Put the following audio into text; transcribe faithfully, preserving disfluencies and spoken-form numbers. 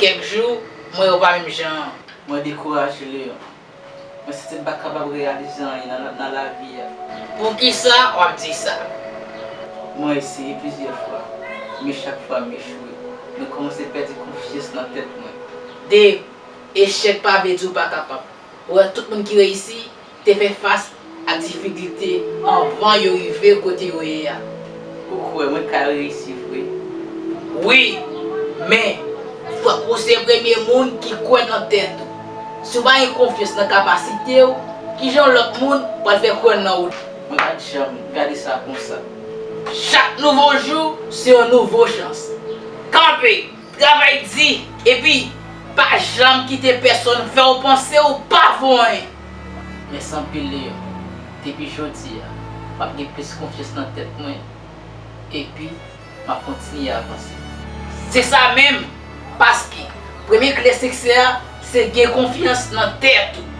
Kèk jou, m wè w pa menm jan an. Mwen dekouraje, Leon. Mwen santi m pa kapab reyalize anyen nan, nan lavi a. Poukisa w ap di sa? Mwen eseye plizyè fwa, men chak fwa m echwe. Mwen kòmanse pèdi konfyans nan tèt mwen. Dave, echèk pa vle di w pa kapab. Ou wè, tout moun ki reyisi te fè fas ak difikilte anvan yo rive kote yo ye a. Ou kwè mwen ka reyisi vre? Wi, men fòk ou se premye moun ki kwè nan tèt ou. Si w pa gen konfyans nan kapasite w, kijan yon lòt moun pral fè kwè nan ou? Mwen pa t janm gade sa konsa. Chak nouvo jou, se yon nouvo chans. Kanpe! Travay di, epi pa janm kite pèsonn fè w panse w pa vo anyen. Mèsi anpil, Leon. Depi jodi a, m ap gen plis konfyans nan tèt mwen, epi m ap kontinye avanse. Se sa menm, paske premye kle siksè a, se gen konfyans nan tèt ou.